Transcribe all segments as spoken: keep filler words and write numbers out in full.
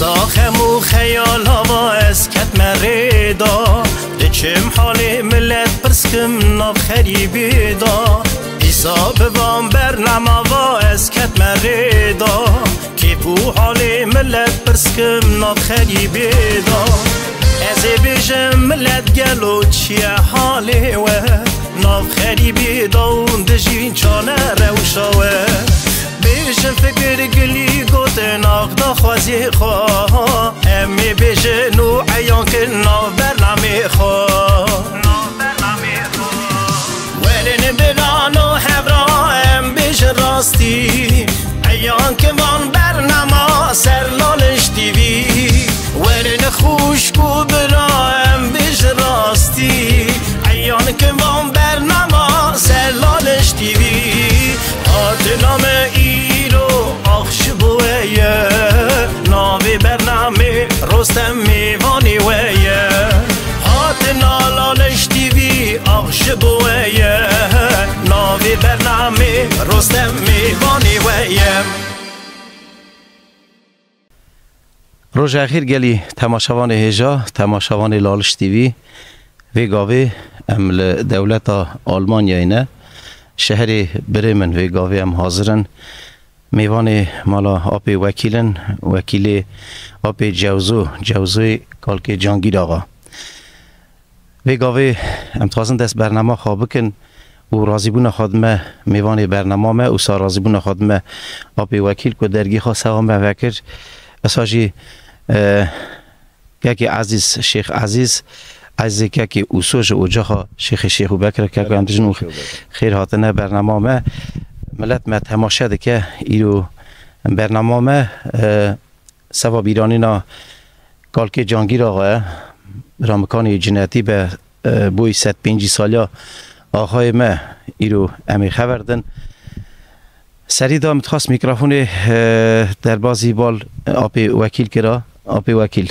Daxem û xeyala va ez ketme rê da. Diçim halê millet pirskim nav xerîbê da. Îsa bi van bernama va ez ketme rê da. Kêf û halê millet pirskim nav xerîbê da. Ez ê bêjim millet gelo çi ye halê we? Nav xerîbê da û dijî çane rewşa we. Bêjin fikir gilî gotin ax daxwazê xwe. Em ê bêjin û eyan kin nav bernamê xwe. Werin birano hevra em bêjin rastî. Eyan kin van bernama ser Laliş T V. Werin xwişk û bira em bêjin rastî. Eyan kin van bernama ser Laliş T V. Hatina me îro ax ji bo we ye. Navê bernamê Rostem mêvanê we ye. Hatina Laliş T V ax ji bo we ye. Navê bernamê Rostem mêvanê we ye. Roja xêr gelî temaşevanê hêja, temaşevanê Laliş T V. Vê gavê em li dewleta Almanyayê ne, şeherê Bremen vê gavê em hazir in. Mêvanê mala apê wekîl in, wekîlê apê Cewzo, Cewzoyê kalkê Cangîr Axa. Vê gavê em dixwazin dest bernama xwe bikin û razîbûna xwe dime mêvanê bernama me û sa razîbûna xwe dime apê wekîl ku dergî xwe sewa me vekir. Esa jî, e, kekê Ezîz, Şêx Ezîz, Ezîzê kekê Ûso ji ocaxa Şêxê Şêxû Bekir, keko em dijin û xêr hatine bernama me. Milet me temaşe dike, îro bernama me, e, Seva bîranîna kalkê Cangîr Axa ye, bira Mikanê Cinetî be, e, boy sed pêncî saliya axayê me îro em ê xeber din. Serî de min dixwest mîkrofonê, e, derbazî bal, e, apê wekîl kira. Apê wekîl,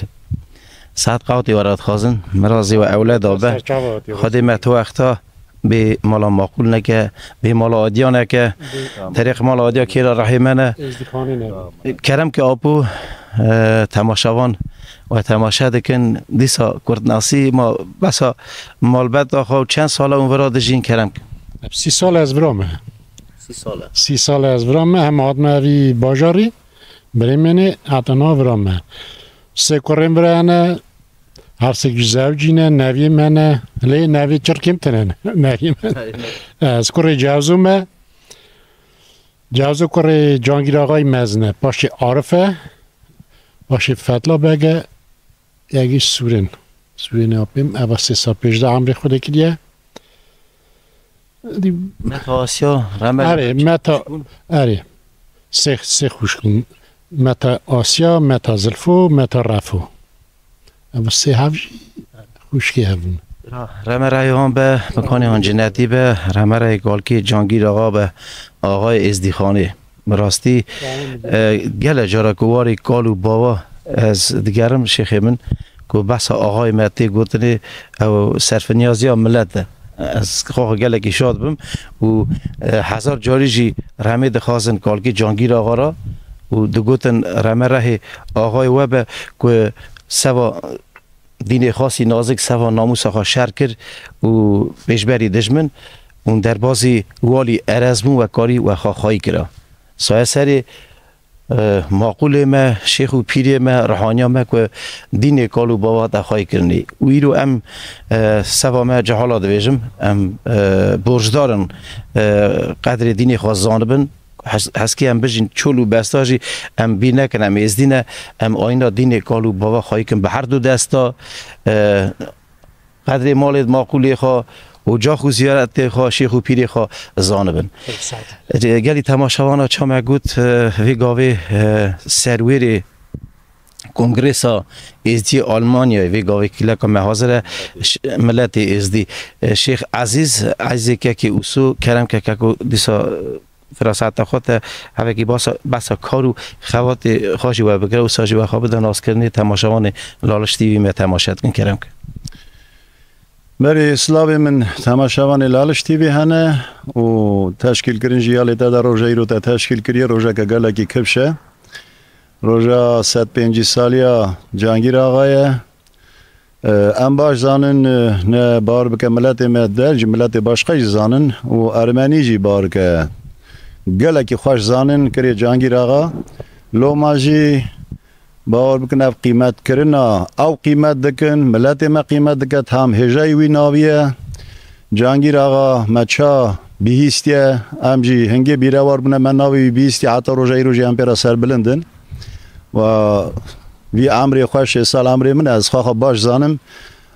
saet qewtê we re dixwazin, mirazê we ewleda be. Serçava hatî Xwedê me tu wexta bê mala maqûl neke, bê mala adiya neke. Bê Terêq mala adiya kêra rehê me ne. Êzdîxanê ne. Kerem ke apo, e, temaşevan we temaşe dikin. Dîsa kurtnasî ma besa malbet daxa û çend sala hûn vira dijîn kerem ke? Sî sal ez vira me. Sî sal e. Sî sal ez vira me, hem hatime evî bajarî, Bremenê, heta na vira me. Sê kurên vira hene, Her sek ji zewcî ne, neviyê me ne. Lê nevê çirkêm tine ne. Neviyê me ne. Ez kurê Cewzo me. Cewzo kurê Cangîr Axayî mezin e. Paşê Arif e. Paşê Fetla Beg e. Yekî Sûrên. Sûrên apêm. Eva sê sal pêş de emrê Xwedê kiriye. Dî- Meta Asya, Remer Erê, Meta, erê. Sê, sê xwişk bûn. Meta Asya, Meta Zilfo, Meta Refo. Ev sê hev jî xwişkê hev in. Ra-, Remerayê wan be, mikanê wan cinetî be, Remerayê kalkê Cangîr Axa be, Axayê Êzdîxanê. Bi rastî, e, gele cara ku warê kal û bava ez digerim şêxê min ku behsa axayê me tê gotinê, ew serfiniyaziya milet e. Ez xwe gelekî şad bim û, e, hezar carî jî remê dixwazin kalkê Cangîr Axa ra û digotin reme rehê axayê we be ku seva dînê xasî nazik seva namûsa xwe şer kir û pêşberî dijmin û derbazî walî Erezmû we karî we xwe xwayî kira. Saye serê, e, maqûlê me, şêx û pîrê me, ruhaniya me ku dînê kal û bava te xwayî kirinî. Û îro em, e, seva me cehala dibêjim, em, e, borcdar in, e, qedrê dînê xwe zanibin. Hes-, heskê em bijîn, çol û besta jî em bîr nekin, em êzdî ne, em ayîna dînê kal û bava xwayî kin bi her du desta, e, qedrê malê maqûlê xwe, ocax û ziyaretê xwe, şêx û pîrê xwe zanibin. Pek sade. E, gelî temaşevana çamek got, e, vê gavê, e, serwêrê Kongresa Êzdiyê Almanyayê, vê gavê kîleka me hazir e, ş-, miletê Êzdî. E, Şêx Ezîz, Ezîzê kekê Ûso, kerem ke keko dîsa, e, firaseta xwe te hevekî basa, behsa kar û xebatê xwe jî we bigire û sa jî we xwe bide naskirinê temaşevanê Laliş T V me temaşe dikin, kerem ke. Berê slavê min temaşevanê Laliş T V hene û teşkîlkirin jî ya lê te de roja îro te teşkîl kiriye, rojeke gelekî kifş e. Roja sed pêncî saliya Cangîr Axa ye. E, em baş zanin, e, ne bawer bike miletê me der jî miletê başqa jî zanin û ermenî jî bawer ke gelekî xweş zanin kirê Cangîr Axa. Loma jî bawer bikin ev qîmetkirina ew qîmet dikin, miletê me qîmet dike, tam hêjayî wî navî ye. Cangîr Axa me ça bihîstiye, em jî hingê bîrewar bûne, me navê wî bihîstiye, heta roja îro jî em pê re serbilind in. Wa vî emrê xweş ê sal emrê min e, ez xwe xwe baş zanim.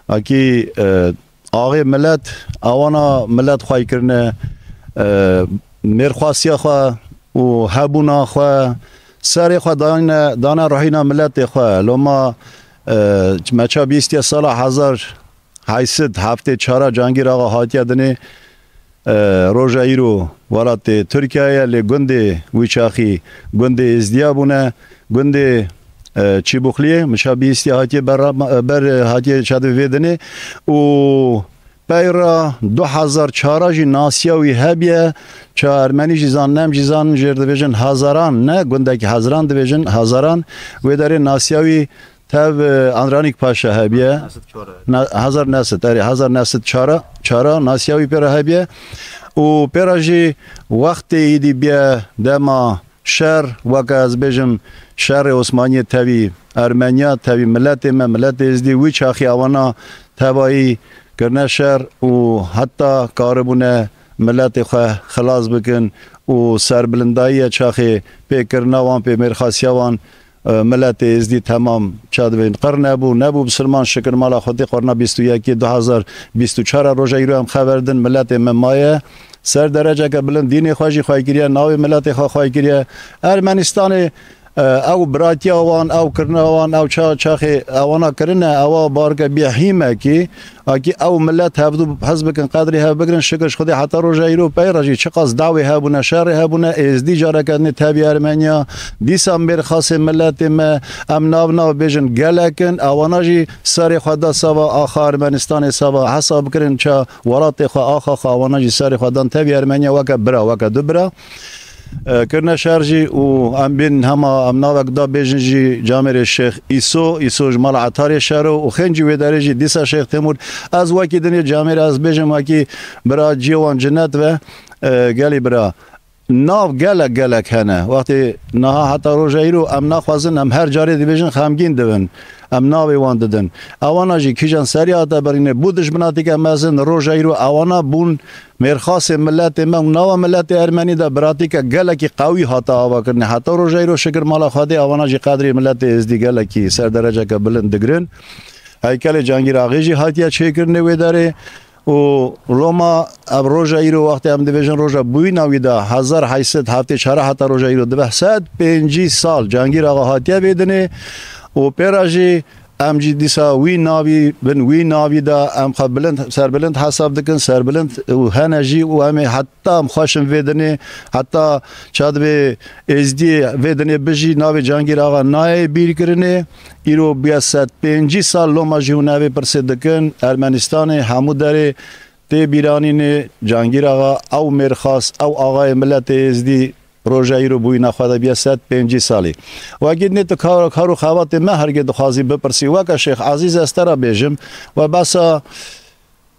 Akî, e, axê milet, ewana milet xwey kirine, e, mêrxasiya xwe û hebûna xwe, serê xwe dane, dane ruhîna miletê xwe. Loma, e, me ça bihîstiye sala hezar heyt sed heftê çara Cangîr Axa hatiye dinê, e, roja îro welatê Tirkiyeyê, lê gundê wî çaxî gundê Êzdiya bûne, gundê, e, Çîbuxliyê, min ça bihîstiye hatiye ber, ber hatiye çadê vê dinê û peyra du hezar çara jî nasiya wî hebiye, ça ermenî jî zanin, em jî zanin, jêr dibêjin Hazaran, ne gundekî Hazaran dibêjin, Hazaran, wê derê nasiya wî tev, e, Andranîk Paşa hebiye. Nesit çar e. Na-, hezar nesit, erê, hezar nesit çara, çara nasiya wî pê re hebiye. Û pê re jî wextê îdî biye dema şer, weke ez bêjim, şerê Osmaniyê tevî Ermeniya, tevî miletê me, miletê Êzdî, wî çaxî ewana tevayî kirine şer û heta karibûne miletê xwe xilas bikin û serbilindayiye çaxê pê kirina wan, pê mêrxasiya wan, e, miletê Êzdî temam ça dibên qir nebû, nebû bisilman, şikir mala Xwedê, qurna bîst û yekê du hezar bîst û çar e, roja îro em xeber din, miletê me maye ser dereceke bilind, dînê xwe jî xwey kiriye, navê miletê xwe xwey kiriye. Ermenistanê, e, ew biratiya wan, ew kirina wan, ew ça-, çaxê ewana kirine, ewa barke bî hîmekî, Akî ew milet hevdû hez bikin, qedrê hev bigirin, şikir ji Xwedê heta roja îro pey re jî çiqas dawê hebûne, şerê hebûne, Êzdî careke dinê tevî Ermeniya, dîsa mêrxasê miletê me, em nav nav bêjin gelek in, ewana jî serê xwe da sava axa Ermenistanê, sava hesab bikirin ça welatê xwe, axa xwe, ewana jî serê xwe dan tevî Ermeniya weke bira, weke du bira. E, kirine şer jî û em bên hema em navek da bêjin jî camêrê Şêx Îso, Îso ji mala Etarê Şero û xêncî wê derê jî dîsa Şêx Têmûr. Ez wekî dinê camêrê ez bêjim wekî bira ciyê wan cinet ve, e, gelî bira. Nav gelek gelek hene. Wextê niha heta roja îro em naxwazin, em her carê dibêjin xemgîn dibin. Em navê wan didin. Ewana jî kîjan serî hate birîne, bû dijminatîke mezin, roja îro ewana bûn mêrxasê miletê me û nava miletê ermenî de biratîke gelekî qewî hate avakirinê. Heta roja îro şikir mala Xwedê ewana jî qedrê miletê Êzdî gelekî ser dereceke bilind digirin. Heykelê Cangîr Axê jî hatiye çêkirinê wê derê û loma ev roja îro wextê em dibêjin roja bûyîna wî de hezar heyt sed heftê çar heta roja îro dibe sed pêncî sal Cangîr Axa hatiye vê dinê û pê re jî Em jî dîsa wî navî bin wî navî de em xwe bilind, serbilind hesab dikin, serbilind û hene jî û em ê heta em xweş in vê dinê, heta ça dibê Êzdiyê vê dinê bijî, navê Cangîr Axa nayê bîrkirinê. Îro bûye sed pêncî sal loma jî hûn evê pirsê dikin. Ermenistanê hemû derê tê bîranînê Cangîr Axa, ew mêrxas, ew axayê miletê Êzdî, roja îro bûyîna xwe de bûye sed pêncî salî. Wekî dinê tu kar, kar û xebatê me hergê dixwazî bipirsî, weke Şêx Ezîz ez te re bêjim, we behsa,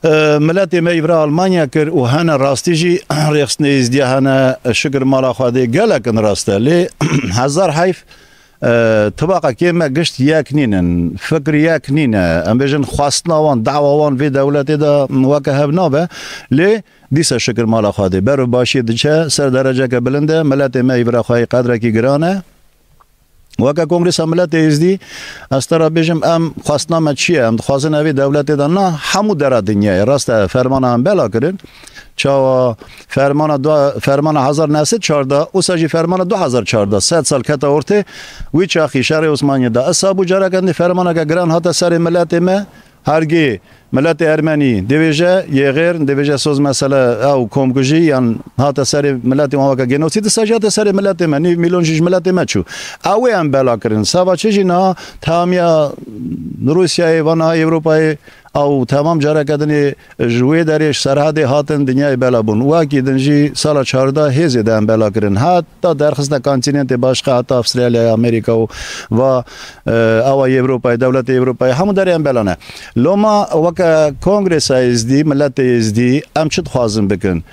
e, miletê me îvra Almanya kir û hene rastî jî rêxistinê Êzdiya hene, şikir mala Xwedê gelek in rast e. Lê hezar heyf, e, tibaqekê me gişt yek nînin, fikir yek nîne. Em bêjin xwestina wan, dawa wan vê dewletê de weke hev nabe. Lê Dîsa şikir mala Xwedê. Ber bi başiyê diçe, ser dereceke bilind e, miletê me îvira xwe yê qedrekî giran e. Weke Kongresa Miletê Êzdî, ez te re bêjim, em xwestina me çi ye? Em dixwazin evê dewletê de na hemû dera dinyayê. Rast e, fermana em bela kirin. Çawa fermana du, fermana hezar neh sed çardeh, wisa jî fermana du hezar çardeh, sed sal kete ortê, wî çaxî şerê Osmaniyê de. Esa bû careke din fermaneke giran hate serê miletê me, hergê Miletê Ermenî dibêje, yê xêr, dibêje soz mesele ew komkujî yan hate serê miletê wan weke genocîd, disa jî hate serê miletê me, nîv milyon jî ji miletê me çû. Ew ê em bela kirin. Seba çi jî niha tamiya Rûsyayê, van niha Ewropayê, ew temam careke dinê ji wê derê ji serhedê hatin dinyayê bela bûn. Wekî din jî sala çardeh hêzê de em bela kirin. Heta derxistina kontinentê başqa, heta Avustralyayê, Amerîka û va, e, ewa Ewropayê, dewletê Ewropayê, hemû derê em bela ne. Loma weke Kongresa Êzdî, miletê Êzdî, em çi dixwazin bikin?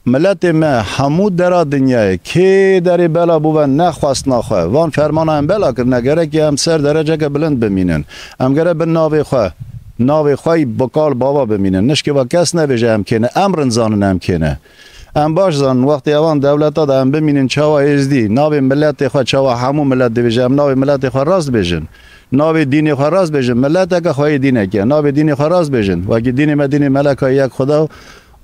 Miletê me hemû dera dinyayê, kê derê bela bûbe, nexwestina xwe. Van fermana em bela kirine, gerek em ser dereceke bilind bimînin. Em gere bin navê xwe, navê xwe yî bi kal bava bimînin. Nişkê va kes nebêje em kê ne, em rind zanin em kê ne. Em baş zanin, wextê evan dewleta de em bimînin çawa Êzdî, navê miletê xwe çawa hemû milet dibêje, em navê miletê xwe rast bêjin. Navê dînê xwe rast bêjin, mileteke xweyê dînekê, navê dînê xwe rast bêjin. Wekî dînê me dînê Meleka yek Xuda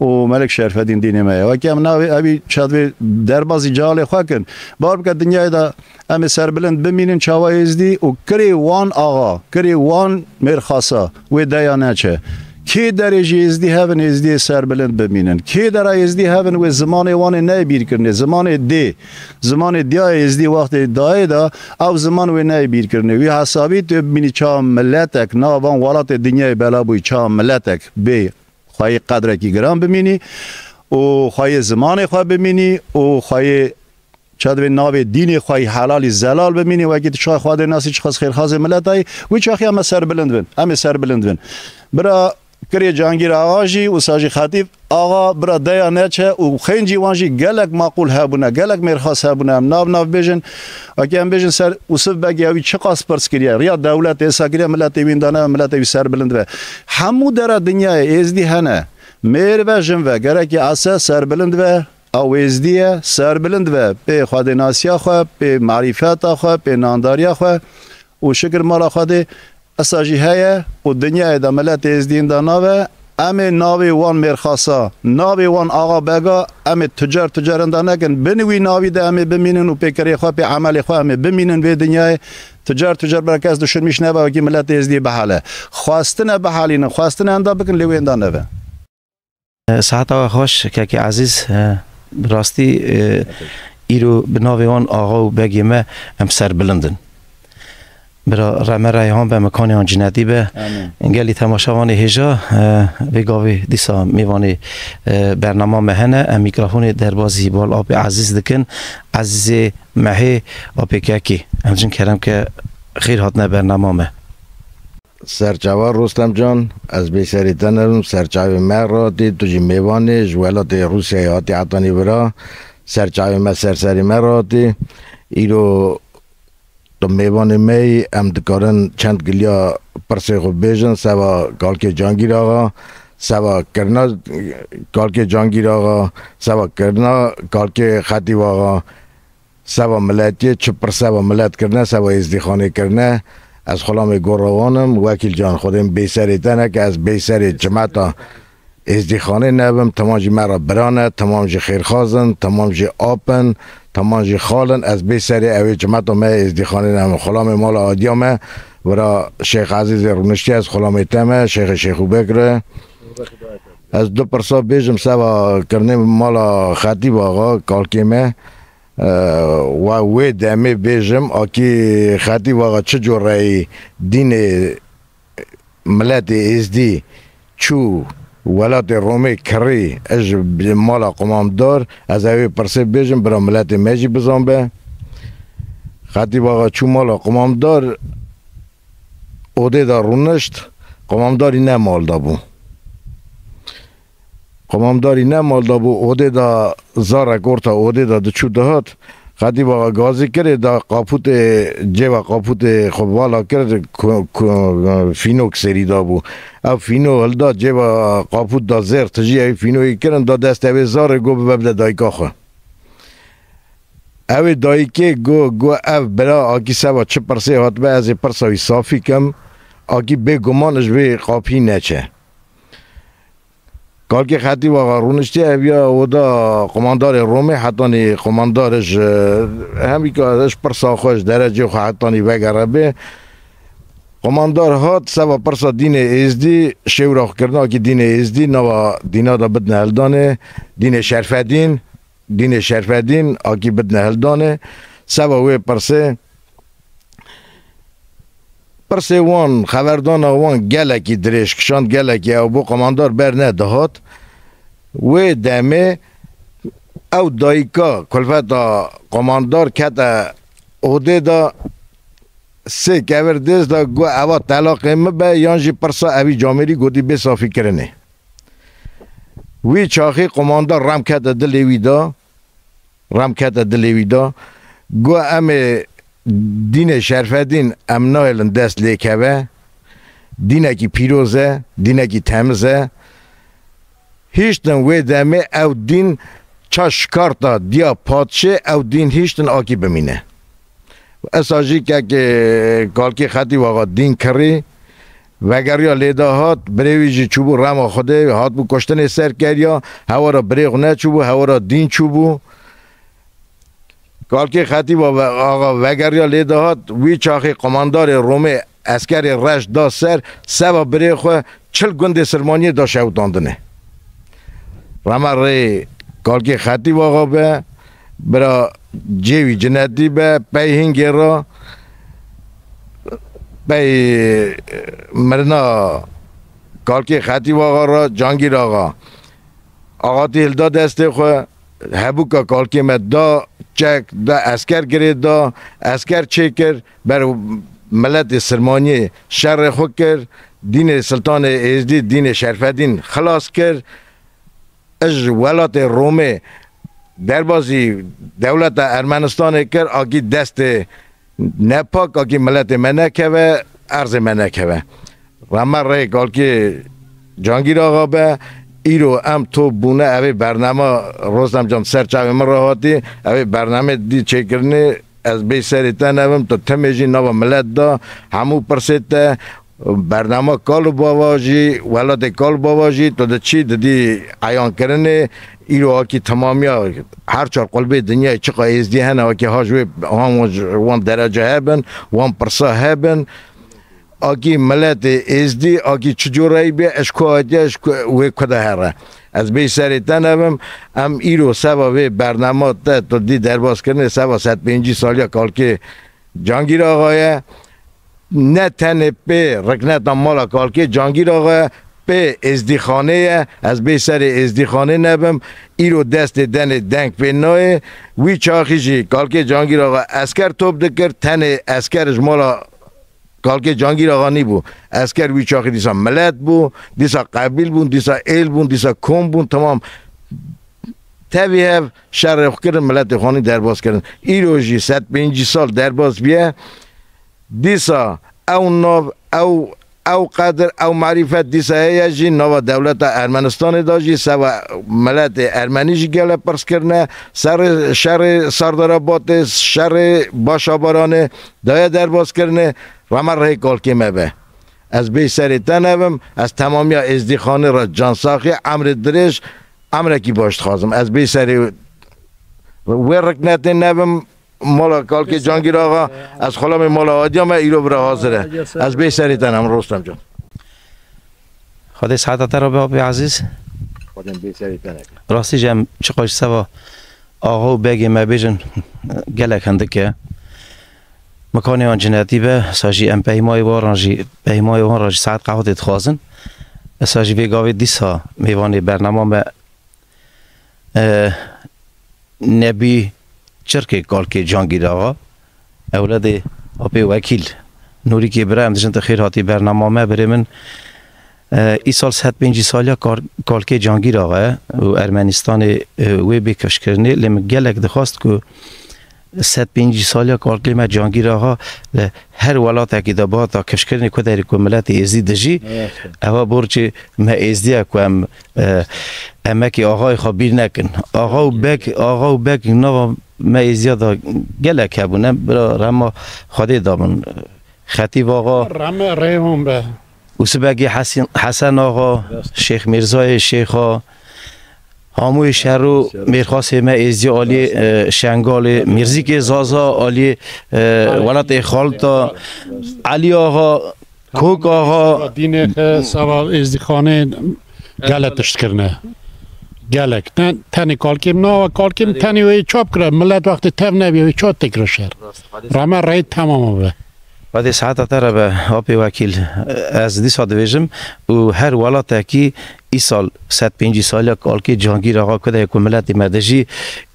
û Melik Şerfedîn dînê me ye. Wekî em navê evî çadvê derbazî cehalê xwe kin. Bar bike dinyayê de em ê serbilind bimînin çawa Êzdî û kirê wan axa, kirê wan mêrxasa wê deya neçe. Kê derê jî Êzdî hebin, Êzdiyê serbilind bimînin. Kê dera Êzdî hebin wê zimanê wan ê neyê bîrkirinê, zimanê dê, zimanê diya Êzdî wextê dayê de ew ziman wê neyê bîrkirinê. Wî hesabî tu bimînî çawa miletek nav van welatê dinyayê bela bûyî, çawa miletek bê xweyê qedrekî giran bimînî û xweyê zimanê xwe bimînî û xweyê çadibê navê dînê xwe yî helalî zelal bimînî, wekî tu çaxê Xwedê nasî, çiqas xêrxazê mileta yî, wî çaxê em ê serbilind bin. Em ê serbilind bin. Bira Kirê Cangîr Axa jî, wisa jî Xetîb Axa, bira deya neçe û xêncî wan jî gelek maqûl hebûne, gelek mêrxas hebûne. Em nav nav bêjin, wekî em bêjin ser Ûsif Begê, ewî çiqas pirs kiriye, riya dewletê êsa kiriye, miletê wî nda nebe, miletê wî serbilind be. Hemû dera dinyayê Êzdî hene. Mêr ve, jin ve, gerekî ese serbilind be. Ew Êzdî ye, serbilind be pê xwedênasiya xwe, pê marîfeta xwe, pê nandariya xwe û şikir mala Xwedê esa jî heye û dinyayê de miletê Êzdî inda nabe. Em ê navê wan mêrxasa, navê wan axa bega, em ê tucar tucar inda nekin. Bin wî navî de em ê bimînin û pê kirê xwe, pê emelê xwe em ê bimînin vê dinyayê. Tucar tucar bira kes duşunmîş nebe wekî miletê Êzdî bihele. Xwestine bihelînin, xwestine inda bikin lê wê inda nebe. Seheta we xweş, kekê Ezîz. Bi rastî, îro bi navê wan axa û begê me em serbilind in. Bira Reme Reyhan be, Mikanê Ancinetî be. Amîn. Gelî temaşevanê hêja, vê gavê dîsa mêvanê bernama me hene. Em mîkrafonê derbazî bal apê Ezîz dikin. Ezîzê Mehê, apê kekê. Em jin kerem ke xêr hatine bernama me. Serçava Rostem Can, ez bêserê te nebim, serçavê me re hatî, tu jî mêvan ê, ji welatê Rûsyayê hatî hetanî vira, serçavê me ser serê me re hatî. Îro tu mêvanê me yî, em dikarin çend giliya pirsê xwe bêjin, seba kalkê Cangîr Axa, seba kirina kalkê Cangîr Axa, seba kirina kalkê Xetîb Axa. Seba miletiyê, çi pir seba milet kirine, seba êzdîxanê kirine. Ez xulamê gora wan im, Wekîl Can, Xwedê min bêserê te neke, ez bêserê cimeta êzdîxanê nebim, temam jî me re bira ne, temam jî xêrxaz in, temam jî ap in, temam jî xal in, ez bêserê ew ê cimeta me êzdîxanê nebim. Xulamê mala adiya me, vira Şêx Ezîzê rûniştiye, ez xulamê te me, Şêxê Şêxûbekir e. Ez du pirsa bêjim seba kirinê mala Xetîb Axa, kalkê me. Wa wê demê bêjim, akî Xetîb Axa çi coreyî dînê miletê Êzdî çû welatê Romê kirî, ez ji mala qumamdar, ez ewê pirsê bêjim, bira miletê me jî bizan be. Xetîb Axa çû mala qumamdar, odê de rûnişt, qumamdarî ne mal de bû. Qumamdarî ne mal de bû, odê de zarek orta odê de diçû dihat. Xetîb Axa gazî kirê da qapûtê, cêva qapûtê xwe vala kir, ku, ku, fîno kiserî da bû. Ew fîno hilda cêva qapût da zêr tijî ew fînoyê kirin da destê wê zarê got bibe bide dayika xwe. Ew ê dayikê got, got ev bira akî seba çi pirsê hatibe ez ê pirsa wî safî kim, akî bêguman ji vê qapî neçe. Kalkê Xetîb Axa rûniştiye, ev ya oda qumandarê Romê, hetanî qumandar ji hemîka ji pirsa xwe, ji derecê xwe hetanî vegere bê. Komandar hat, seba pirsa dînê êzdî, şêwra xwekirina kî dînê êzdî, nava dîna de bidine hildanê, dînê Şerfedîn, dînê Şerfedîn, akî bidine hildanê. Seba wê pirsê, pirsê wan, xeverdana wan gelekî dirêj kişand, gelekî ew bû, komandar ber nedihat. Wê demê ew dayika kulfeta komandar kete odê de, sê kevir dêz de, got, "Eva telaqê min be, yan jî pirsa evî camêrî gotî bê safîkirinê." Wî çaxî komandar rem kete dilê wî de, rem kete dilê wî de. Got, "Em ê dînê Şerfedîn em nahêlin dest lê keve. Dînekî pîroz e, dînekî temiz e." Hiştin wê demê ew dîn ça şikarta diya padşê, ew dîn hiştin akî bimîne. Esa jî kekê Kalkê Xetîb Axa dîn kirî, vegeriya lê de hat, birê wî jî çûbû rema Xwedê, hatbû kuştinê ser keriya, hewara birê xwe neçûbû, hewara dîn çûbû. Kalkê Xetîb Axa vegeriya lê de hat, wî çaxê komandarê Romê eskerê reş da ser, seba birê xwe çil gundê Sirmaniyê da şewitandinê. Rema rê Kalkê Xetîb Axa be, bira cêwî cinetî be, pey hingê re, pey mirina Kalkê Xetîb Axa re Cangîr Axa. Axatî hilda destê xwe, hebûka Kalkê me da çek, da esker girê da, esker çêkir, ber miletê Sirmaniyê şerê xwe kir, dînê Siltanê Êzdî, dînê Şerfedîn xilas kir. Ji welatê Romê derbazî dewleta Ermenistanê kir, akî destê nepak, akî miletê me nekeve, erzê me nekeve. Rema rê Kalkê Cangîr Axa be, îro em top bûne, evê bernama Rostem Can ser çavê min re hatî, evê bernamê dî çêkirinê, ez bê serê te nebim, tu timê jî nava milet da, hemû pirsê te, bernama kal û bava jî, welatê kal û bava jî, tu diçî didî eyankirinê, îro akî temamiya her çar qulbê dinyayê çiqa êzdî hene, akî ha ji wê han wan, wan derece hebin, wan pirsa hebin. Akî miletê êzdî, akî çi coreyî bê, ji ku hatiye, ji ku, wê ku de here. Ez bê serê te nebim, em îro seba vê bernama te tu dî derbas kirinê, seba sed pêncî saliya Kalkê Cangîr Axa ye. Ne tenê pê rikneta mala Kalkê Cangîr Axa ye, pê êzdîxanê ye, ez bê serê êzdîxanê nebim, îro destê denê deng pê nayê. Wî çaxî jî Kalkê Cangîr Axa esker top dikir, tenê esker ji mala Kalkê Cangîr Axa nîbû. Esker wî çaxî dîsa milet bû, dîsa qebîl bûn, dîsa êl bûn, dîsa kom bûn, temam. Tevî hev şerê xwe kirin, miletê xwe anî derbas kirin. Îro jî sed pêncî sal derbas bûye. Dîsa ew nav, ew, ew qedir, ew marîfet dîsa heye jî nava dewleta Ermenistanê de jî seba miletê ermenî jî gelek pirs kirine, serê şerê Sardarabatê, şerê Başabaranê daye derbas kirine, rema rihê Kalkê me be. Ez bê serê te nebim, ez temamiya êzdîxanê re cansaxî, emrê dirêj, emrekî baş dixwazim. Ez bê serê wê riknetê nebim, mala Kalkê Cangîr Axa, ez xulamê mala Adiya me îro bira hazir e. Ez bê serê te nebim, Rostem Can. Xwedê siheta te re be, apê ezîz. Xwedê bê serê te neke. Rastî jî em çiqas ji seba axa û begê me bêjin, gelek hindik e. Mikanê wan cinetî be, sa jî em peymayê wan re jî, peymayê wan re jî saet qehwetê dixwazin. Esa jî vê gavê dîsa mêvanê bernama me, e, Nebî Çirkê Kalkê Cangîr Axa, ewledê apê Wekîl Nûrîkê bira, em dijin te xêr hatî bernama me, birê min. E, îsal sed pêncî saliya Kar-, Kalkê Cangîr Axa ye û Ermenistanê, e, wê bê kifşkirinê. Lê min gelek dixwast ku sed pêncî saliya Kalkê me Cangîr Axa li her welatekî de bihata kifşkirinê ku derê ku miletê êzdî dijî. Evet. Eva borçê me êzdî ye ku em, e, emekê axayê xwe bîr nekin. Axa û beg, axa û beg nava me êzdiya da gelek hebûn. Em bira rema Xwedê dabin. Xetîb Axa, Reme rê hûn be. Usibegî Hesen, Hesen Axa, Şêx Mîrzayê Şêxa, Hamûyê Şero, Mêrxasê me êzdiya aliyê, e, Şengalê, Mîrzîkê Zaza aliyê, e, welatê Xalta, Elî Axa, Kok axa. Dînê xe, sava êzdîxanê gele tişt kirine. Gelek. Ten-, tenê kalkêm nava, kalkêm tenê wê çap kira. Millet wextê tev nebî, wê çat têkira şer. Rame rey temama be. Vadê saeta te re be, apê wekîl. Ez dîsa dibêjim û her welatekî îsal sed pêncî saliya kalkê Cangîr Axa ku de ku miletê me dijî,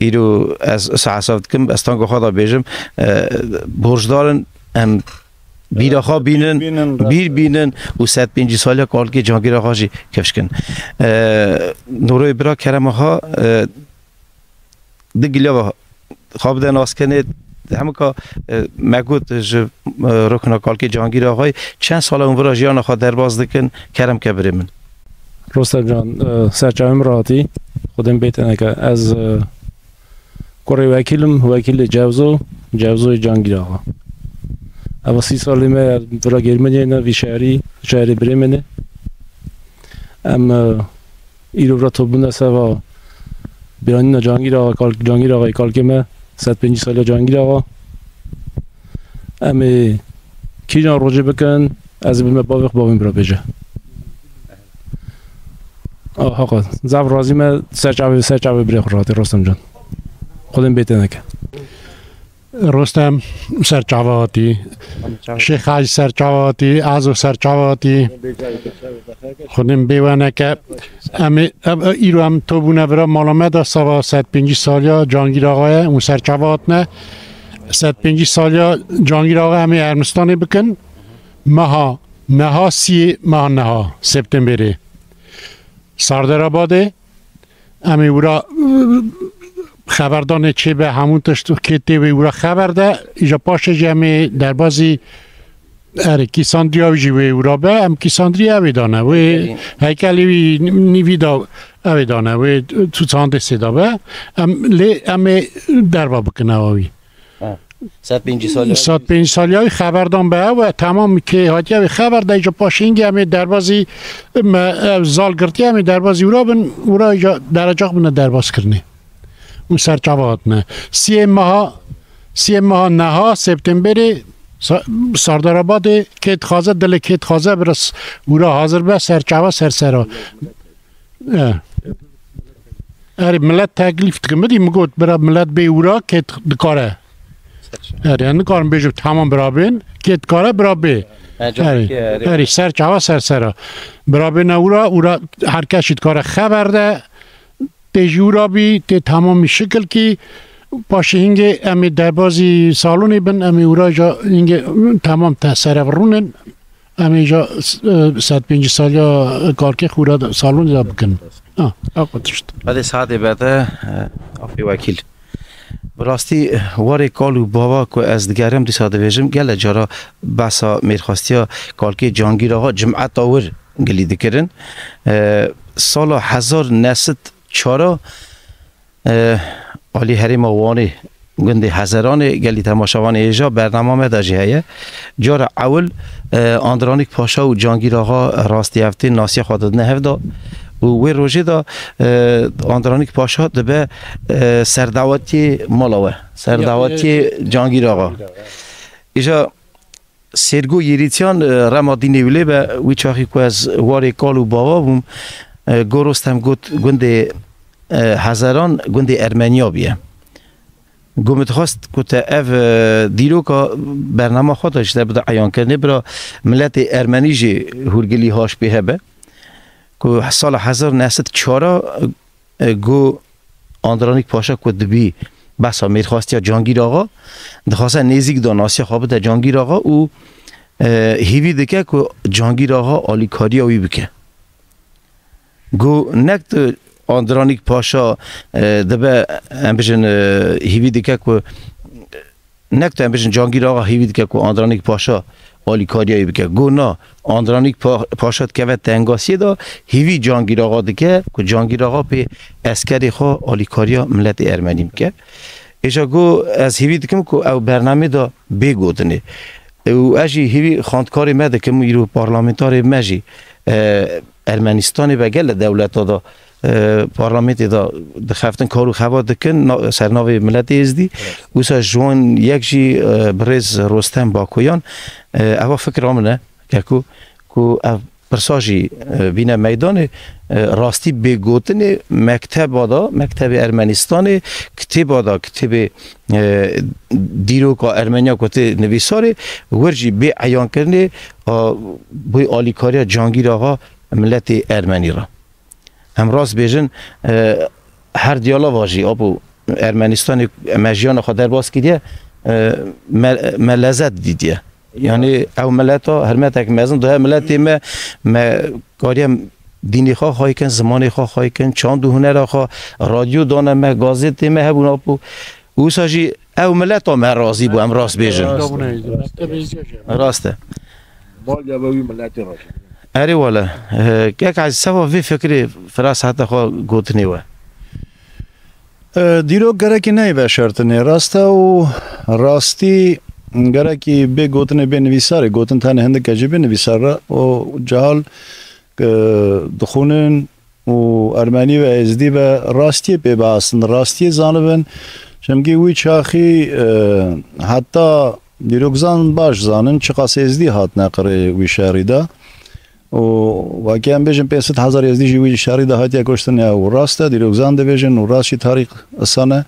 îro ez wisa hesab dikim, ez tanga xwe de bêjim, e, borcdar in, em bîra xwe bînin, bîr bînin û sed pêncî saliya kalkê Cangîr Axa jî kifş kin. E, Noroyê bira kerema xwe, e, di gilya xwe bide naskirnê, hemika, e, me got ji, e, rokna kalkê Cangîr Axayê, çend sala hûn vira jiyana xwe derbas dikin, kerem ke birê min. Rostem can, e, serçavê min re hatî, xwedê min bê teneke. Ez, e, kurê wekîl im, wekîlê Cevzo, Cevzoyê Cangîr Axa. Eva sî salê me vira Germaniye ne, vî şehrî, şehrê birê min e. Em, e, îro vira topbûne seva biranîna Cangîr Axa, kalk-, Cangîr Axayê kalkê me, sed pêncî saliya Cangîr Axa. Em ê kîjan rojê bikin, ez ê bime bavê xwe, bavê min bira bêje. A, haqa, zaf razî me, ser çavê, ser çavê birê xwe ratê, Rostem can. Xwedê min bê teneke. Rostem serçava hatî. Şêx Hacî serçava hatî, Azo serçava hatî. Xwedê min bê weneke. Em ê, ev, ev, îro em to bûne vira mala me de sava sed pêncî saliya Cangîr Axayê û serçava hatine. Sed pêncî saliya Cangîr Axayê em ê Ermenistanê bikin. Meha neha siyê meha neha Septemberê. Sarderabadê. Em ê wira, e, xeberdanê çêbe, hemû tişt kê tê wê wira xeber de, îja paşê jî em ê derbazî, erê, Kîsandriya wî jî wê wira be, em Kîsandriya ew ê dane, wê heykelê wî nîvî da ew ê dane, wê tu çandê sê da be, em lê em ê derva bikin ewa wî. Ha. Sed pêncî saliya. Sed pêncî saliya wî xeberdan be ew e, temam kê hatiye wê xeber de, îja paşê hingê em ê derbazî me, ev zal girtiye, em ê derbazî wira bin, wira îja derecax bine derbaz kirinê. Û serçava hatine. Siyê meha, siyê meha neha, Septemberê, Sa-, Sardarabadê, kê dixwaze, dilê kê dixwaze, bira s-, wira hazir be, serçava sersera. E. Erê, millet teklîf dikim. Bidî min got, bira millet bê wira, kê dikare. Erê, ez nikarim bêjim, tamam bira bên, kê dikare, bira bê. Erê, erê, ser çava, ser sera. Bira bêne wira, wira her kes jî dikare xeber de, tê jî wira bî, tê tamamî şikil kî, paşê hingê em ê derbazî salonê bin, em ê wira ja hingê tamam te serev rûnin. Em ê ja, e, sed pêncî saliya kalkê xwe re salonê de bikin. Ha, ew qe tişt. Belê saetê berde, e, afê wekîl. Bi rastî, warê kal û bava ku ez digerim dîsa dibêjim, gelek cara behsa mêrxastiya kalkê Cangîr Axa cimeta wir gilî dikirin. E, sala hezar neh sed çara, e, alî herêma Wanê, gundê Hezeranê, gelî temaşevanê hêja, bernama me de jî heye. Cara ewil, e, Andranîk Paşa û Cangîr Axa rastî ev tên nasiya xwe didine hev de û wê rojê de, e, Andranîk Paşa dibe, e, serdawetiyê mala we, serdawetiyê Cangîr Axa. Îja Sêrgo Yêrîtiyan, e, rema dînê wî lê be, wî çaxî ku ez warê kal û bava bûm, e, go Rostem got gundê, e, Hezeran gundê Ermeniya bûye. Go min dixwest ku te ev, e, dîroka bernama xwe de ji te bide eyankirinê, bira miletê Ermenî jî hûrgilî haş pê hebe. Ku sala hezar neh sed çara, e, go Andranîk Paşa ku dibî behsa mêrxastiya Cangîr Axa, dixwaze nêzîk de nasiya xwe bide Cangîr Axa û, e, hîvî dike ku Cangîr Axa alîkariya wî bike. Go nek tu Andranîk Paşa, e, dibe, em bijin, e, hîvî dike ku nek tu em bijin Cangîr Axa hîvî dike ku Andranîk Paşa alîkariya wî bike. Go na, Andranîk Pa-, Paşa dikeve tengasiyê de hîvî Cangîr Axa dike ku Cangîr Axa pê eskerê xwe alîkariya miletê Ermenî bike. Êja go ez hîvî dikim ku ew bernamê de bê gotinê. Û ez jî hîvî xwendkarê me dikim, îro parlamentarê me jî, e, Ermenistanê ve gelek dewleta de, e, parlamentê de dixeftin, kar û xebat dikin, na-, ser navê miletê Êzdî. Evet. Wisa ji wan yek jî, e, birêz Rostem Bakoyan, e, eva fikra min e. Eko ku ev pirsa jî, e, bîne meydanê, e, rastî bê gotinê mekteba da, mektebê Ermenistanê, kitêba da, kitêbê, e, dîroka Ermeniya ku tê nivîsarê, wir jî bê eyankirinê, a, bê alîkariya Cangîr Axa miletê Ermenî re. Em rast bêjin, e, her diyalava jî, apo Ermenistanê me jiyana xwe derbas kiriye, e, me, me lezet dîtiye. Yanî ew mileta hermetek mezin daye miletê me, me kariye dînê xwe xwayî kin, zimanê xwe xwayî kin, çand û hunera xwe, radyo dane me, gazetê me hebûn apo. Wisa jî ew mileta me razî bû, em rast bêjin. Rast e. Rast e. Mal ya wî miletê re. Erê wele, e, kek Ezîz, seba vê fikirê firas heta xwe gotinê we. E, dîrok gerekî neyê veşartinê. Rast e û rastî gerekî bê gotinê bê nivîsarê. Gotin tenê hindike jî bê nivîsar re û cehal, e, dixwînin û Ermenî ve Êzdî ve rastiyê pê bihestin, rastiyê zanibin. Çimkî wî çaxî, e, heta dîrokzan baş zanin çiqas Êzdî hatine qirê wî şerî de. Û wekî em bêjin pênc sed hezar Êzdî jî wî şerî de hatiye kuştin ya û rast e, dîrokzan dibêjin û rast jî tarîx isan e.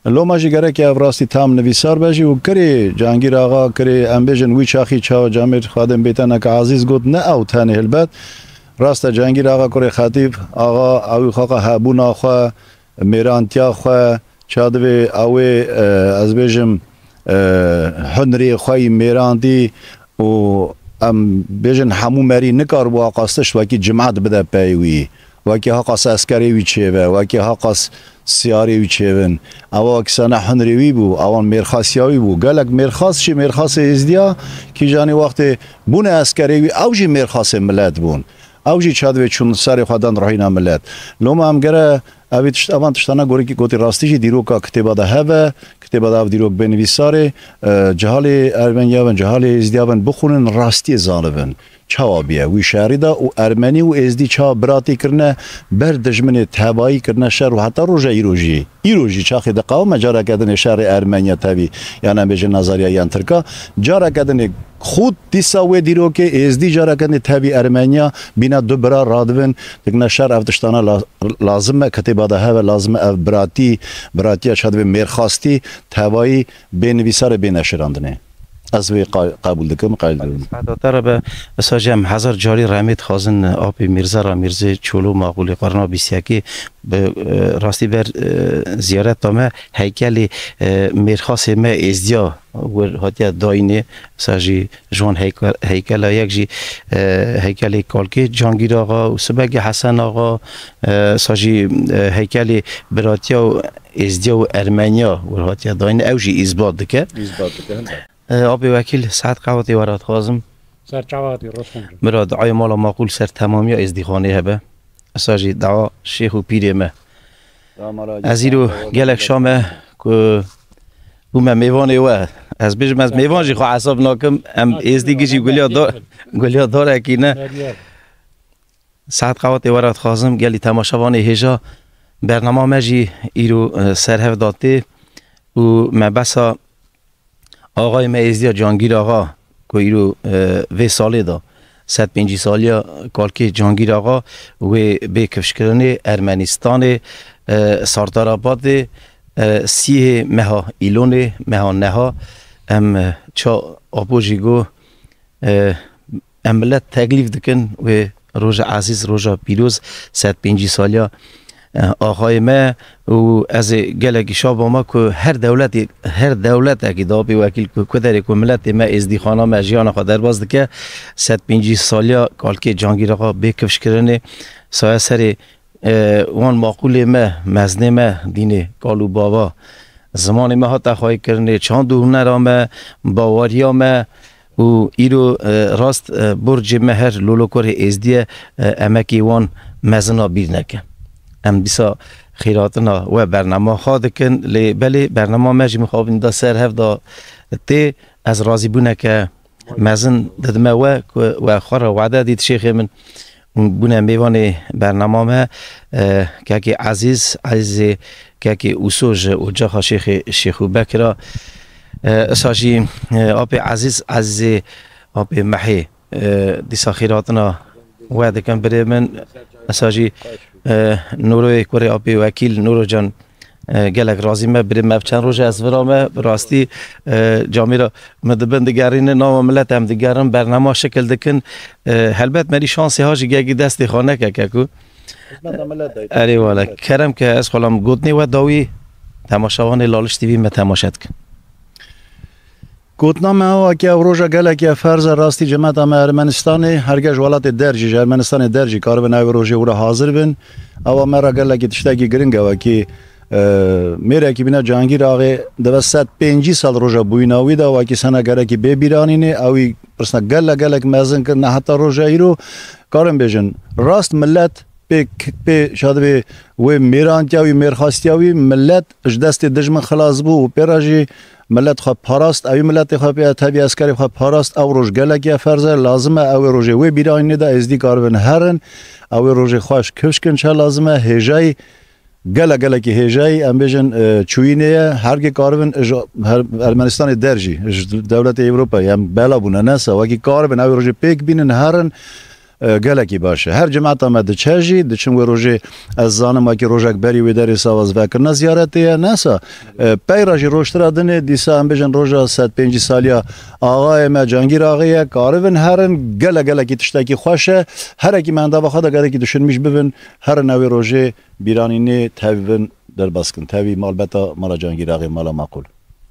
Loma jî gerek ev rastî tam nivîsar be jî û kirê Cangîr Axa, kirê em bêjin wî çaxî çawa camêr xwedin bêteneke Ezîz got, ne ew tenê hilbet. Rast e, Cangîr Axa kurê Xetîb Axa, ew xaqa hebûna xwe, mêrantiya xwe, ça divê ew ê, e, ez bêjim, e, hunrê xwe yî mêrandî û em bêjin hemû merî nikaribû aqas tişt wekî cimat bide pey wî. Wekî haqas eskerê wî çêve, wekî haqas siyarê wî çêvin. Ewa wekî sene hunrê wî bû, ewan mêrxasiya wî bû. Gelek mêrxas jî mêrxasê Êzdiya kîjanî wextê bûne eskerê wî, ew jî mêrxasê milet bûn. Ew jî çadivê çûn serê xwe dan rihîna milet. Loma em gere evî tişt, evan tiştana gorî gotî rastî jî dîroka kitêba de heve, kitêba de ev dîrok bê nivîsarê, e, cihalê Ermeniya bin, cihalê Êzdiya bin bixwînin rastiyê zanibin. Çawa bûye wî şerî de û Ermenî û Êzdî çawa biratî kirine ber dijminê, tebayî kirine şer û heta roja îro jî. Îro jî çaxê diqewime careke dinê şerê Ermeniya tevî, yan em bêjin Azeriya yan Tirka, careke dinê xût dîsa wê dîrokê Êzdî careke dinê tevî Ermeniya bîne du bira radibin, dikine şer ev tiştana la-, lazim e, kitêba de heve lazim e ev biratî, biratiya çadibê mêrxastî, tebayî bê nivîsarê bê neşirandinê. Ez vê qa-, qebûl dikim, qayîl dikim. Saeta te re be, esa jî em hezar carî remê dixwazin, apê Mîrze re, Mîrzê Çolo Maqûlê qarna bîst yekê bi, e, rastî ber, e, ziyareta me heykelê, e, mêrxasê me Êzdiya wir hatiye dayînê, esa jî ji wan heyke-, heykela yek jî, e, heykelê kalkê Cangîr Axa û Sibegê Hesen Axa, e, esa jî, e, heykelê biratiya û Êzdiya û Ermeniya wir hatiye dayînê, ew jî îsbat dike. Îsbat dike, hin. E, apê wekîl, saet qewatê we re dixwazim. Ser çavatê, Rostan cû. Mira, duayê mala maqûl ser temamiya Êzdîxanê hebe. Esa jî dua şêx û pîrê me. Ya mala Ez îro gelek şa me ku bûme mêvanê we. Ez bêjim, ez mêvan jî xwe hesab nakim. Em Êzdî gijî guliya dar, guliya darekî ne. Saet qewatê we re dixwazim, gelî temaşevanê hêja. Bernama me jî îro, e, ser hev da tê û me behsa axayê me Êzdiya Cangîr Axa ku îro, e, vê salê de sed pêncî saliya kalkê Cangîr Axa wê bê kifşkirinê Ermenistanê, e, Sartarabatê, e, sîhê meha Îlonê, meha neha em, e, ça apo jî got, e, em milet teklîf dikin wê roja ezîz, roja pîroz, sed pêncî saliya, e, axayê me û ez ê gelekî şa bama ku her dewletê, her dewletekî da bê wekîl ku, ku derê ku miletê me êzdîxana me jiyana xwe derbas dike, sed pêncî saliya kalkê Cangîr Axa bê kifşkirinê saye serê e, wan maqûlê me, mezinê me, dînê, kal û bava, zimanê me hate xwayîkirinê, çand û hunera me, baweriya me û îro, e, rast, e, borcê me her lolokorê êzdiye, e, emekê wan mezina bîr neke. Em dîsa xêratina we bernama xwe dikin, lê belê bernama me jî mixabin da ser hev da tê, ez razîbûneke mezin didime we ku we xwe re wade dît şêxê min. Bûne mêvanê bernama me, e, kekê Ezîz, Ezîzê kekê Ûso ji ocaxa Şêxê Şêxû Bekira. E, isa jî, e, apê Ezîz, Ezîzê apê Mehê. E, dîsa xêrhatina we dikim birê min. Esa jî, e, Nûroyê kurê apê Wekîl, Nûro can, e, gelek razî me. Birê me ev çend roj e ez virame. Bi rastî, e, camêra min dibin digerînin, nava milet em digerin, bernama şikil dikin. E, helbet merî şansê ha jî gegî destê xwe neke keku. Erê wele. Kerem ke ez xwelam gotinê we dawî temaşevanê Laliş T V me temaşe dikin. Gotina me ew e ke ev roja gelekî ye ferz e, rastî cemeta me Ermenistanê, herge ji welatê der jî, ji Ermenistanê der jî karibin ew rojê û re hazir bin. Ewa me re gelekî tiştekî giring e, wekî, e, mêrekî bîne Cangîr Axê dibe sed pêncî sal roja bûyîna wî de, wekî sena gerekî bê bîranînê, ewî pirsna gelek gelek mezin kirine heta roja îro. Karin bêjin, rast milet pê, pê şadibê wê mêrantiya wî, mêrxastiya wî, milet ji destê dijmin xilas bû û pê re jî milet xwe parast, ewî miletê xwe pê tevî eskerê xwe parast, ew roj gelek ye ferz e, lazim e ew ê rojê wê bîranînê de êzdî karibin herin, ew ê rojê xweş kifş kin çe lazim e, hêjayî, gelek gelekî hêjayî, em bêjin, e, çûyînê ye, hergê karibin ji her, Ermenistanê der jî, ji dewletê Ewropayê, em bela bûne, nesa, wekî karibin ew ê rojê pêk bînin, herin, e, gelekî baş e. Her cemata me diçe jî, diçin wê rojê ez zanim wekî rojek berî wê derê sava ez vekirina ziyaretê ye. Nesa, e, peyra jî rojtira dinê, dîsa em bêjin roja sed pêncî saliya axayê me Cangîr Axê ye, karibin herin, gelek gelekî tiştekî xweş e. Herekî me endava xwe de gerekî dişinmîş bibin, herin ew ê rojê bîranînê tevî bin derbas kin. Tevî malbeta mala Cangîr Axê, mala maqûl.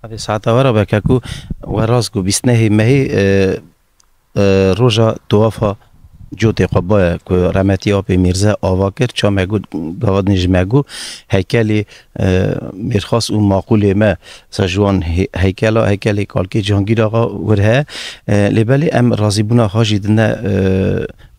Hadi saeta we re be keku we rast got bîst nehê mehê, e, e, roja tuwafa cotê xwe baye ku remetî apê Mîrze ava kir, ça me got, gava din ji me got, heykelê, e, mêrxas û maqûlê me, sa ji wan he-, heykela, heykelê kalkê Cangîr Axa wir he. E, lê belê em razîbûna xwe jî dine, e,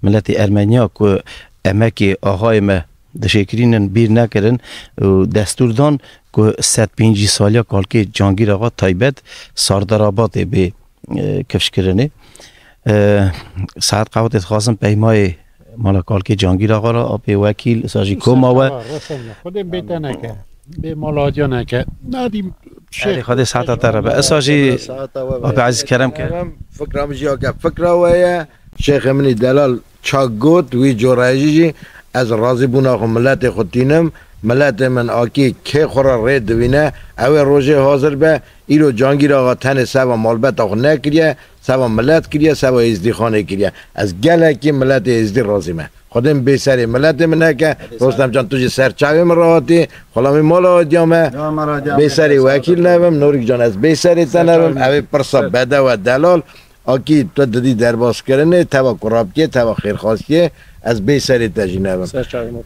miletê Ermeniya ku emekê axayê me dişêkirînin bîr nekirin û destûr dan ku sed pêncî saliya kalkê Cangîr Axa taybet Sardarabatê bê, e, kifşkirinê. E, saet qewetê dixwazim peymayê mala kalkê Cangîr Axa re, apê Wekîl, sa jî koma we. Xwedê bê te neke, bê mala hatiya neke. Nadî Erê, Xwedê saeta te re be. Esa jî apê Ezîz kerem ke. Fikra min jî ake fikra we ye. Şêxê min î delal ça got, wî corayê jî jî ez razîbûna xwe miletê xwe tînim. Miletê min akî kê xwe re rê divîne, ew ê rojê hazir be. Îro Cangîr Axa tenê seva malbeta xwe nekiriye, seva milet kiriye, seva Êzdîxanê kiriye. Ez gelekî miletê Êzdî razî me. Xwedê min bê serê miletê min neke. Rostem can, tu jî ser çavê min re hatî. Xulamê mala hatiya me. Bê serê Wekîl nebim, Norîk can, ez bê serê te nebim. Ew ê pirsa bedew e, delal. Akî tu didî derbas kirinê, teva kurabkê, teva xêrxasiyê, ez bê serê te jî nebim.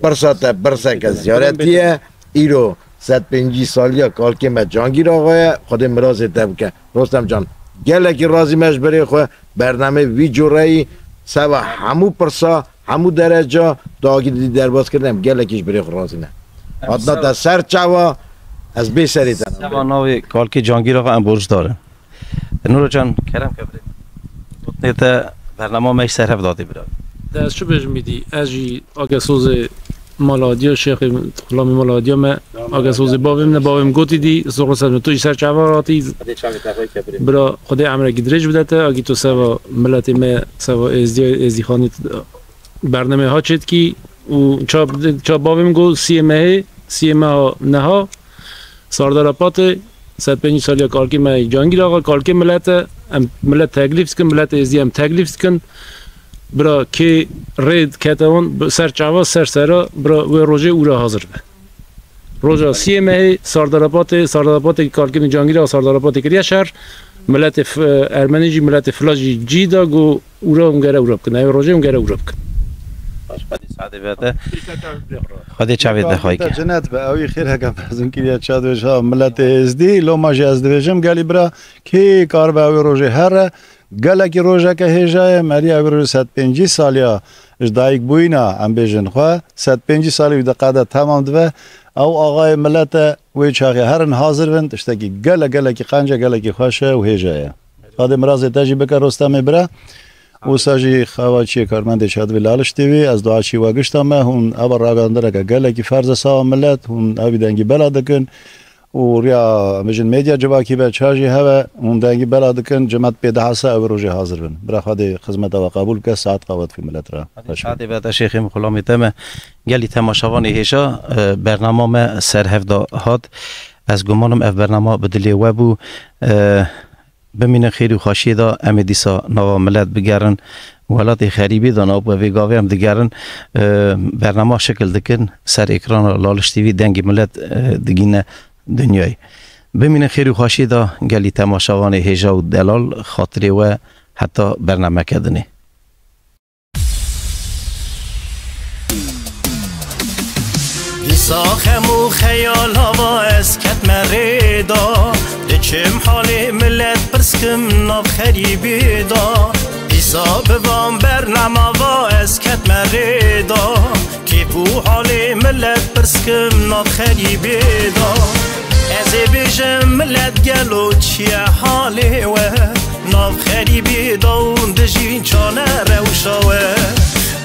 Pirsa te pirseke ziyaretî ye. Îro sed pêncî saliya kalkê me Cangîr Axa ye. Xwedê mirazê te bike. Rostem can, gelekî razî me ji birê xwe. Bernameyê vî cureyî seva hemû pirsa, hemû dereca, tu akî didî derbas kirin, em gelekî ji birê xwe razî ne. Hatina te ser çava, ez bê serê te. Seva navê kalkê Cangîr Axa em borcdar in. Nûro can, kerem ke birê. Gotinê te bernama me ji ser hev datê bira. De ez çi bêjim îdî? Ez jî ake sozê mala hatiya, şêxê xulamê mala hatiya me, ake sozê bavê min e, bavê min gotî dî, soxo ser min, tu jî ser çava hatî. Bira, Xwedê emrekî dirêj bide te, akî tu seva miletê me, seva Êzdiya, Êzdîxanê bernameyê ha çêdikî û ça, ça bavê min got, siyê mehê, siyê meha neha, Sardara Patê, sed pêncî saliya kalkê me Cangîr Axa, kalkê milet e, em milet teklîf dikin, miletê Êzdî em teklîf dikin. Bira kê rê kete wan, bi ser çava, ser sera, bira wê rojê û re hazir be. Roja siyê mehê, Sardara Patê, Sardara Patê kalkê min Cangîr Axa, Sardara Patê kiriye şer. Miletê f-, Ermenî jî, miletê Filat jî cî da, got, Ûra hûn gere ûra bikin. Ew rojê hûn gere ûra bikin. Baş, Xwedê saetê vete. Xwedê çavê te xwey ke. Cennet be, ew ê xêr heke mezin kiriye ça dibêje ha miletê Êzdî. Loma jî ez dibêjim, gelî bira, kê karibe ew ê rojê here? Gelekî rojeke hêja ye, merî ew ê rojê sed pêncî saliya ji dayik bûyîna, em bêjin xwe, sed pêncî salî wî di qede temam dibe. Ew axayê milet e, wê çaxê herin hazir bin, tiştekî gelek, gelekî qenc e, gelekî xweş e û hêja ye. Xwedê mirazê te jî bike Rostemê bira. Wisa jî xewa çiyê karmendê Çadivê Laliş T V, ez dua çî we gişta me, hûn eva ragihandineke gelekî ferz e sawa milet, hûn evî dengî bela dikin. û riya, em bêjin, medya civakî be, ça jî hebe, hûn dengî bela dikin, cimet pê dihese ew rojê hazir bin. Bira Xwedê xizmeta we qebûl bike, saet qewet fî milet re. Hadi Xweş be. Saetê be te şêxê min xulamê te me. Gelî temaşevanê hêja, e, bernama me ser hev de hat. Ez gumanim ev bernama bi dilê we bû. E, Bimînin xêr û xweşiyê de, em ê dîsa nava milet bigerin. Welatê xerîbî de nav, bi vê gavê em digerin, e, bernama şikil dikin, ser êkrana Laliş T V dengê milet, e, digîne dinyayê. Bimînin xêr û xweşiyê de, gelî temaşevanê hêja û delal, xatirê we heta bernameke dinê. Dîsa xem û xeyala va ez ketme rê da. Diçim halê milet pirs kim nav xerîbê da. Dîsa bi van bernama va ez ketme rê da. Kêf û halê milet pirs kim nav xerîbê da. Ez ê bêjim milet gelo çi ye halê we. Nav xerîbî da û dijî çane rewşa we.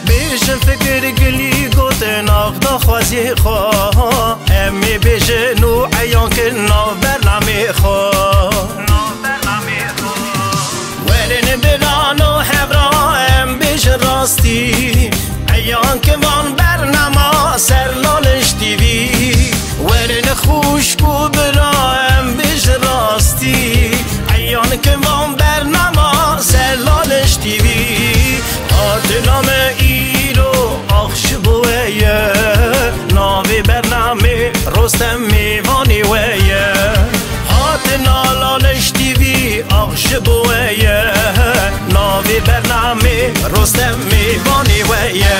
Bêjin fikir gilî gotin nav daxwazê xwe. Em ê bêjin û eyan kin nav bernamê xwe. Werin birano hevra em bêjin rastî. Eyan kin van bernama ser Laliş T V. Werin xwişk û bira em bêjin rastî. Eyan kin van bernama ser Laliş T V. Hatina me îro ax ji bo we ye. Navê bernamê Rostem mêvanê we ye. Hatina Laliş T V ax ji bo we ye. Navê bernamê Rostem mêvanê we ye.